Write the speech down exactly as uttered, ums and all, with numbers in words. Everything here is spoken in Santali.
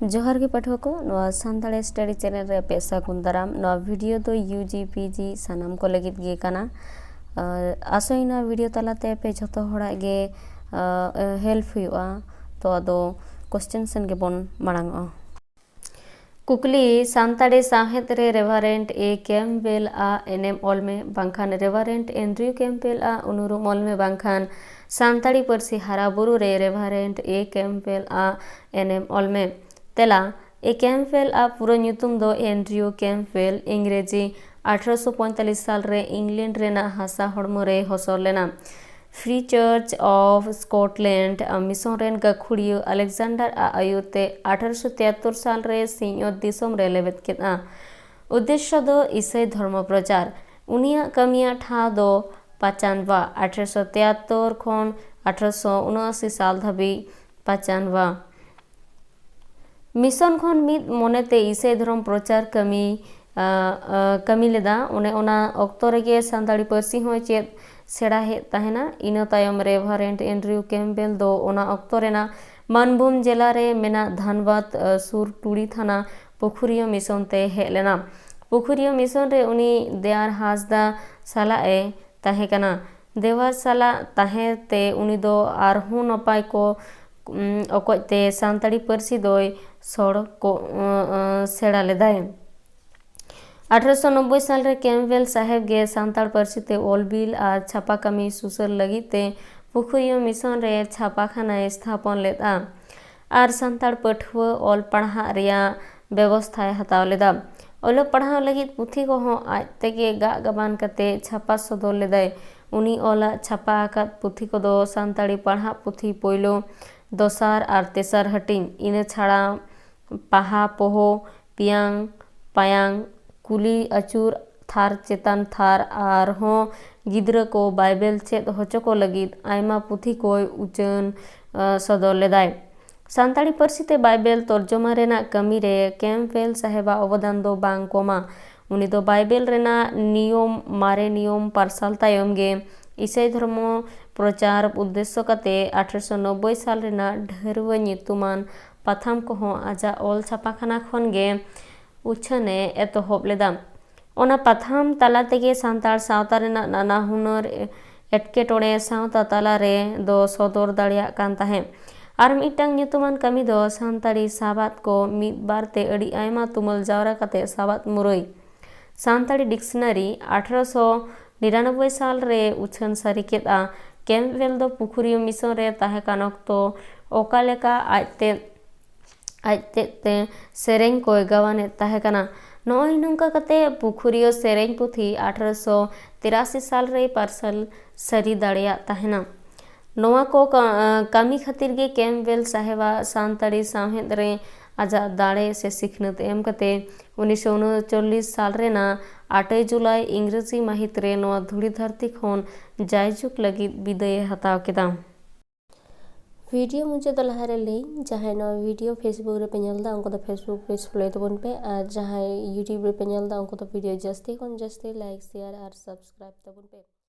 ᱡᱚᱦᱟᱨ ᱜᱮ ᱯᱟᱹᱴᱷᱩᱣᱟᱹ ᱠᱚ, ᱱᱚᱣᱟ ᱥᱟᱱᱛᱟᱲᱤ ᱥᱴᱟᱰᱤ ᱪᱮᱱᱮᱞ ᱨᱮ ᱟᱯᱮ ᱥᱟᱹᱜᱩᱱ ᱫᱟᱨᱟᱢ᱾ ᱱᱚᱣᱟ ᱵᱷᱤᱰᱤᱭᱳ ᱫᱚ ᱭᱩ ᱡᱤ ᱯᱤ ᱡᱤ ᱥᱟᱱᱟᱢ ᱠᱚ ᱞᱟᱹᱜᱤᱫ ᱜᱮ ᱠᱟᱱᱟ᱾ ᱟᱨ ᱟᱥᱚᱜ ᱟᱹᱧ ᱱᱚᱣᱟ ᱵᱷᱤᱰᱤᱭᱳ ᱛᱟᱞᱟᱛᱮ ᱟᱯᱮ ᱡᱷᱚᱛᱚ ᱦᱚᱲᱟᱜ ᱜᱮ ᱦᱮᱞᱯ ᱦᱩᱭᱩᱜᱼᱟ᱾ ᱛᱚ ᱟᱫᱚ ᱠᱚᱥᱪᱮᱱ ᱥᱮᱱ ᱜᱮᱵᱚᱱ ᱢᱟᱲᱟᱝᱚᱜᱼᱟ᱾ ᱠᱩᱠᱞᱤ, ᱥᱟᱱᱛᱟᱲᱤ ᱥᱟᱶᱦᱮᱫ ᱨᱮ ᱨᱮᱵᱷᱟᱨᱮᱱᱰ ᱮ ᱠᱮᱢᱯᱵᱮᱞ ᱟᱜ ᱮᱱᱮᱢ ᱚᱞ ᱢᱮ, ᱵᱟᱝᱠᱷᱟᱱ ᱨᱮᱵᱷᱟᱨᱮᱱᱰ ᱮᱱᱰᱨᱤᱭᱩ ᱠᱮᱢᱯᱵᱮᱞ ᱟᱜ ᱩᱱᱩᱨᱩᱢ ᱚᱞ ᱢᱮ, ᱵᱟᱝᱠᱷᱟᱱ ᱥᱟᱱᱛᱟᱲᱤ ᱯᱟᱹᱨᱥᱤ ᱦᱟᱨᱟ ᱵᱩᱨᱩ ᱨᱮ ᱨᱮᱵᱷᱟᱨᱮᱱᱰ ᱮ ᱠᱮᱢᱯᱵᱮᱞ ᱟᱜ ᱮᱱᱮᱢ ᱚᱞ ᱢᱮ᱾ ᱛᱮᱞᱟ, ᱮ ᱠᱮᱢᱯᱵᱮᱞ ᱟᱜ ᱯᱩᱨᱟᱹ ᱧᱩᱛᱩᱢ ᱫᱚ ᱮᱱᱰᱨᱤᱭᱩ ᱠᱮᱢᱯᱵᱮᱞ, ᱤᱝᱨᱮᱡᱤ, ᱟᱴᱷᱨᱚᱥᱚ ᱯᱚᱸᱭᱛᱟᱞᱤᱥ ᱥᱟᱞ ᱨᱮ ᱤᱝᱞᱮᱱᱰ ᱨᱮᱱᱟᱜ ᱦᱟᱥᱟ ᱦᱚᱲᱢᱚ ᱨᱮᱭ ᱦᱚᱥᱚᱨ ᱞᱮᱱᱟ᱾ Free church of Scotland mission ᱨᱮᱱ ᱜᱟᱹᱠᱷᱩᱲᱤᱭᱟᱹ ᱟᱞᱮᱠᱡᱟᱱᱰᱟᱨ ᱟᱜ ᱟᱹᱭᱩᱨ ᱛᱮ ᱟᱴᱷᱟᱨᱚᱥᱚ ᱛᱤᱭᱟᱛᱛᱳᱨ ᱥᱟᱞ ᱨᱮ ᱥᱤᱧᱚᱛ ᱫᱤᱥᱚᱢ ᱨᱮ ᱞᱮᱵᱮᱫ ᱠᱮᱫᱼᱟ᱾ ᱩᱫᱽᱫᱮᱥᱥᱚ ᱫᱚ ᱤᱥᱟᱹᱭ ᱫᱷᱚᱨᱢᱚ ᱯᱨᱚᱪᱟᱨ᱾ ᱩᱱᱤᱭᱟᱜ ᱠᱟᱹᱢᱤᱭᱟᱜ ᱴᱷᱟᱶ ᱫᱚ ᱯᱟᱪᱟᱱᱵᱟ, ᱟᱴᱷᱟᱨᱚᱥᱚ ᱛᱤᱭᱟᱛᱛᱳᱨ ᱠᱷᱚᱱ ᱟᱴᱷᱟᱨᱚᱥᱚ ᱩᱱᱚᱟᱥᱤ ᱥᱟᱞ ᱫᱷᱟᱹᱵᱤᱡ ᱯᱟᱪᱟᱱᱵᱟ᱾ ᱢᱤᱥᱚᱱ ᱠᱷᱚᱱ ᱢᱤᱫ ᱢᱚᱱᱮᱛᱮ ᱤᱥᱟᱹᱭ ᱫᱷᱚᱨᱚᱢ ᱯᱨᱚᱪᱟᱨ ᱠᱟᱹᱢᱤ, ᱟ, ᱟ, ᱠᱟᱹᱢᱤ ᱞᱮᱫᱟ᱾ ᱚᱱᱮ ᱚᱱᱟ ᱚᱠᱛᱚ ᱨᱮᱜᱮ ᱥᱟᱱᱛᱟᱲᱤ ᱯᱟᱹᱨᱥᱤ ᱦᱚᱸᱭ ᱪᱮᱫ ᱥᱮᱬᱟ ᱦᱮᱡ ᱛᱟᱦᱮᱱᱟ᱾ ᱤᱱᱟᱹ ᱛᱟᱭᱚᱢ ᱨᱮᱵᱷᱟᱨᱮᱱᱰ ᱮᱱᱰᱨᱤᱭᱩ ᱠᱮᱢᱯᱵᱮᱞ ᱫᱚ ᱚᱱᱟ ᱚᱠᱛᱚ ᱨᱮᱱᱟᱜ ᱢᱟᱱᱵᱷᱩᱢ ᱡᱮᱞᱟ ᱨᱮ ᱢᱮᱱᱟᱜ ᱫᱷᱟᱱᱵᱟᱫᱽ, ᱟ, ᱥᱩᱨ ᱴᱩᱲᱤ ᱛᱷᱟᱱᱟ ᱯᱩᱠᱷᱩᱨᱤᱭᱟᱹ ᱢᱤᱥᱚᱱ ᱛᱮ ᱦᱮᱡ ᱞᱮᱱᱟ᱾ ᱯᱩᱠᱷᱩᱨᱤᱭᱟᱹ ᱢᱤᱥᱚᱱ ᱨᱮ ᱩᱱᱤ ᱫᱮᱭᱟᱨ ᱦᱟᱸᱥᱫᱟ ᱥᱟᱞᱟᱜ ᱮ ᱛᱟᱦᱮᱸ ᱠᱟᱱᱟ᱾ ᱫᱮᱣᱟᱨ ᱥᱟᱞᱟᱜ ᱛᱟᱦᱮᱸ ᱛᱮ ᱩᱱᱤ ᱫᱚ ᱟᱨᱦᱚᱸ ᱱᱟᱯᱟᱭ ᱠᱚ, ᱩᱢ, ᱚᱠᱚᱡ ᱛᱮ ᱥᱟᱱᱛᱟᱲᱤ ᱯᱟᱹᱨᱥᱤ ᱫᱚᱭ ᱥᱚᱲ ᱠᱚ, ᱩᱸ, ᱩᱸ, ᱥᱮᱬᱟ ᱞᱮᱫᱟᱭ᱾ ᱟᱴᱷᱨᱚᱥᱚ ᱱᱚᱵᱵᱳᱭ ᱥᱟᱞ ᱨᱮ ᱠᱮᱢᱯᱵᱮᱞ ᱥᱟᱦᱮᱵᱽ ᱜᱮ ᱥᱟᱱᱛᱟᱲ ᱯᱟᱹᱨᱥᱤ ᱛᱮ ᱚᱞ ᱵᱤᱞ ᱟᱨ ᱪᱷᱟᱯᱟ ᱠᱟᱹᱢᱤ ᱥᱩᱥᱟᱹᱨ ᱞᱟᱹᱜᱤᱫ ᱛᱮ ᱯᱩᱠᱷᱩᱨᱤᱭᱟᱹ ᱢᱤᱥᱚᱱ ᱨᱮ ᱪᱷᱟᱯᱟ ᱠᱷᱟᱱᱟᱭ ᱥᱛᱷᱟᱯᱚᱱ ᱞᱮᱫᱼᱟ ᱟᱨ ᱥᱟᱱᱛᱟᱲ ᱯᱟᱹᱴᱷᱩᱣᱟᱹ ᱚᱞ ᱯᱟᱲᱦᱟᱜ ᱨᱮᱭᱟᱜ ᱵᱮᱵᱚᱥᱛᱷᱟᱭ ᱦᱟᱛᱟᱣ ᱞᱮᱫᱟ᱾ ᱚᱞᱚᱜ ᱯᱟᱲᱦᱟᱣ ᱞᱟᱹᱜᱤᱫ ᱯᱩᱛᱷᱤ ᱠᱚᱦᱚᱸ ᱟᱡ ᱛᱮᱜᱮ ᱜᱟᱜ ᱜᱟᱵᱟᱱ ᱠᱟᱛᱮ ᱪᱷᱟᱯᱟ ᱥᱚᱫᱚᱨ ᱞᱮᱫᱟᱭ᱾ ᱩᱱᱤ ᱚᱞᱟᱜ ᱪᱷᱟᱯᱟ ᱟᱠᱟᱫ ᱯᱩᱛᱷᱤ ᱠᱚᱫᱚ ᱥᱟᱱᱛᱟᱲᱤ ᱯᱟᱲᱦᱟᱜ ᱯᱩᱛᱷᱤ ᱯᱳᱭᱞᱳ, ᱫᱚᱥᱟᱨ ᱟᱨ ᱛᱮᱥᱟᱨ ᱦᱟᱹᱴᱤᱧ, ᱤᱱᱟᱹ ᱪᱷᱟᱲᱟ ᱯᱟᱦᱟ ᱯᱚᱦᱚ, ᱯᱤᱭᱟᱝ ᱯᱟᱭᱟᱝ, ᱠᱩᱞᱤ ᱟᱹᱪᱩᱨ, ᱛᱷᱟᱨ ᱪᱮᱛᱟᱱ ᱛᱷᱟᱨ, ᱟᱨᱦᱚᱸ ᱜᱤᱫᱽᱨᱟᱹ ᱠᱚ ᱵᱟᱭᱵᱮᱞ ᱪᱮᱫ ᱦᱚᱪᱚ ᱠᱚ ᱞᱟᱹᱜᱤᱫ ᱟᱭᱢᱟ ᱯᱩᱛᱷᱤ ᱠᱚᱭ ᱩᱪᱷᱟᱹᱱ, ᱟ, ᱥᱚᱫᱚᱨ ᱞᱮᱫᱟᱭ᱾ ᱥᱟᱱᱛᱟᱲᱤ ᱯᱟᱹᱨᱥᱤ ᱛᱮ ᱵᱟᱭᱵᱮᱞ ᱛᱚᱨᱡᱚᱢᱟ ᱨᱮᱱᱟᱜ ᱠᱟᱹᱢᱤ ᱨᱮ ᱠᱮᱢᱯᱵᱮᱞ ᱥᱟᱦᱮᱵᱟᱜ ᱚᱵᱚᱫᱟᱱ ᱫᱚ ᱵᱟᱝ ᱠᱚᱢᱟ᱾ ᱩᱱᱤ ᱫᱚ ᱵᱟᱭᱵᱮᱞ ᱨᱮᱱᱟᱜ ᱱᱤᱭᱚᱢ, ᱢᱟᱨᱮ ᱱᱤᱭᱚᱢ ᱯᱟᱨᱥᱟᱞ ᱛᱟᱭᱚᱢ ᱜᱮ ᱤᱥᱟᱹᱭ ᱫᱷᱚᱨᱢᱚ ᱯᱨᱚᱪᱟᱨ ᱩᱫᱽᱫᱮᱥᱥᱚ ᱠᱟᱛᱮ ᱟᱴᱷᱨᱚᱥᱚ ᱱᱚᱵᱵᱳᱭ ᱥᱟᱞ ᱨᱮᱱᱟᱜ ᱰᱷᱟᱹᱨᱣᱟᱹ ᱧᱩᱛᱩᱢᱟᱱ ᱯᱟᱛᱷᱟᱢ ᱠᱚᱦᱚᱸ ᱟᱡᱟᱜ ᱚᱞ ᱪᱷᱟᱯᱟ ᱠᱷᱟᱱᱟ ᱠᱷᱚᱱ ᱜᱮ ᱩᱪᱷᱟᱹᱱ ᱮ ᱮᱛᱚᱦᱚᱵ ᱞᱮᱫᱟ᱾ ᱚᱱᱟ ᱯᱟᱛᱷᱟᱢ ᱛᱟᱞᱟ ᱛᱮᱜᱮ ᱥᱟᱱᱛᱟᱲ ᱥᱟᱶᱛᱟ ᱨᱮᱱᱟᱜ ᱱᱟᱱᱟ ᱦᱩᱱᱟᱹᱨ ᱮᱴᱠᱮᱴᱚᱬᱮ ᱥᱟᱶᱛᱟ ᱛᱟᱞᱟ ᱨᱮ ᱫᱚ ᱥᱚᱫᱚᱨ ᱫᱟᱲᱮᱭᱟᱜ ᱠᱟᱱ ᱛᱟᱦᱮᱸᱫ᱾ ᱟᱨ ᱢᱤᱫᱴᱟᱝ ᱧᱩᱛᱩᱢᱟᱱ ᱠᱟᱹᱢᱤ ᱫᱚ ᱥᱟᱱᱛᱟᱲᱤ ᱥᱟᱵᱟᱫ ᱠᱚ ᱢᱤᱫ ᱵᱟᱨ ᱛᱮ ᱟᱹᱰᱤ ᱟᱭᱢᱟ ᱛᱩᱢᱟᱹᱞ ᱡᱟᱣᱨᱟ ᱠᱟᱛᱮ ᱥᱟᱵᱟᱫ ᱢᱩᱨᱟᱹᱭ ᱥᱟᱱᱛᱟᱲᱤ ᱰᱤᱠᱥᱱᱟᱨᱤ ᱟᱴᱷᱨᱚᱥᱚ ᱱᱤᱨᱟᱱᱚᱵᱵᱳᱭ ᱥᱟᱞ ᱨᱮ ᱩᱪᱷᱟᱹᱱ ᱥᱟᱹᱨᱤ ᱠᱮᱫᱼᱟ᱾ ᱠᱮᱢᱯᱵᱮᱞ ᱫᱚ ᱯᱩᱠᱷᱩᱨᱤᱭᱟᱹ ᱢᱤᱥᱚᱱ ᱨᱮ ᱛᱟᱦᱮᱸ ᱠᱟᱱ ᱚᱠᱛᱚ ᱚᱠᱟ ᱞᱮᱠᱟ ᱟᱡᱛᱮ ᱟᱡᱛᱮᱫ ᱛᱮ ᱥᱮᱨᱮᱧ ᱠᱚᱭ ᱜᱟᱣᱟᱱᱮᱫ ᱛᱟᱦᱮᱸ ᱠᱟᱱᱟ᱾ ᱱᱚᱜᱼᱚᱭ ᱱᱚᱝᱠᱟ ᱠᱟᱛᱮ ᱯᱩᱠᱷᱩᱨᱤᱭᱟᱹ ᱥᱮᱨᱮᱧ ᱯᱩᱛᱷᱤ ᱟᱴᱷᱨᱚᱥᱚ ᱛᱤᱨᱟᱥᱤ ᱥᱟᱞ ᱨᱮᱭ ᱯᱟᱨᱥᱟᱞ ᱥᱟᱹᱨᱤ ᱫᱟᱲᱮᱭᱟᱜ ᱛᱟᱦᱮᱱᱟ᱾ ᱱᱚᱣᱟ ᱠᱚ ᱠᱟ- ᱠᱟᱹᱢᱤ ᱠᱷᱟᱹᱛᱤᱨ ᱜᱮ ᱠᱮᱢᱯᱵᱮᱞ ᱥᱟᱦᱮᱵᱟᱜ ᱥᱟᱱᱛᱟᱲᱤ ᱥᱟᱶᱦᱮᱫ ᱨᱮ ᱟᱡᱟᱜ ᱫᱟᱲᱮ ᱥᱮ ᱥᱤᱠᱷᱱᱟᱹᱛ ᱮᱢ ᱠᱟᱛᱮ ᱩᱱᱤᱥᱥᱚ ᱩᱱᱩᱪᱚᱞᱞᱤᱥ ᱥᱟᱞ ᱨᱮᱱᱟᱜ ᱟᱴᱮᱭ ᱡᱩᱞᱟᱭ ᱤᱝᱨᱮᱡᱤ ᱢᱟᱹᱦᱤᱛ ᱨᱮ ᱱᱚᱣᱟ ᱫᱷᱩᱲᱤ ᱫᱷᱟᱹᱨᱛᱤ ᱠᱷᱚᱱ ᱡᱟᱭᱡᱩᱜᱽ ᱞᱟᱹᱜᱤᱫ ᱵᱤᱫᱟᱹᱭᱮ ᱦᱟᱛᱟᱣ ᱠᱮᱫᱟ᱾ ᱵᱷᱤᱰᱤᱭᱳ ᱢᱩᱪᱟᱹᱫ ᱞᱟᱦᱟᱨᱮ ᱞᱟᱹᱭ, ᱡᱟᱦᱟᱸᱭ ᱱᱚᱣᱟ ᱵᱷᱤᱰᱤᱭᱳ Facebook ᱨᱮᱯᱮ ᱧᱮᱞ ᱮᱫᱟ, ᱩᱱᱠᱩ ᱫᱚ Facebook page follow ᱛᱟᱵᱚᱱ ᱯᱮ, ᱟᱨ ᱡᱟᱦᱟᱸᱭ YouTube ᱨᱮᱯᱮ ᱧᱮᱞ ᱮᱫᱟ, ᱩᱱᱠᱩ ᱫᱚ ᱵᱷᱤᱰᱤᱭᱳ ᱡᱟᱹᱥᱛᱤ ᱠᱷᱚᱱ ᱡᱟᱹᱥᱛᱤ like, share ᱟᱨ subscribe ᱛᱟᱵᱚᱱ ᱯᱮ᱾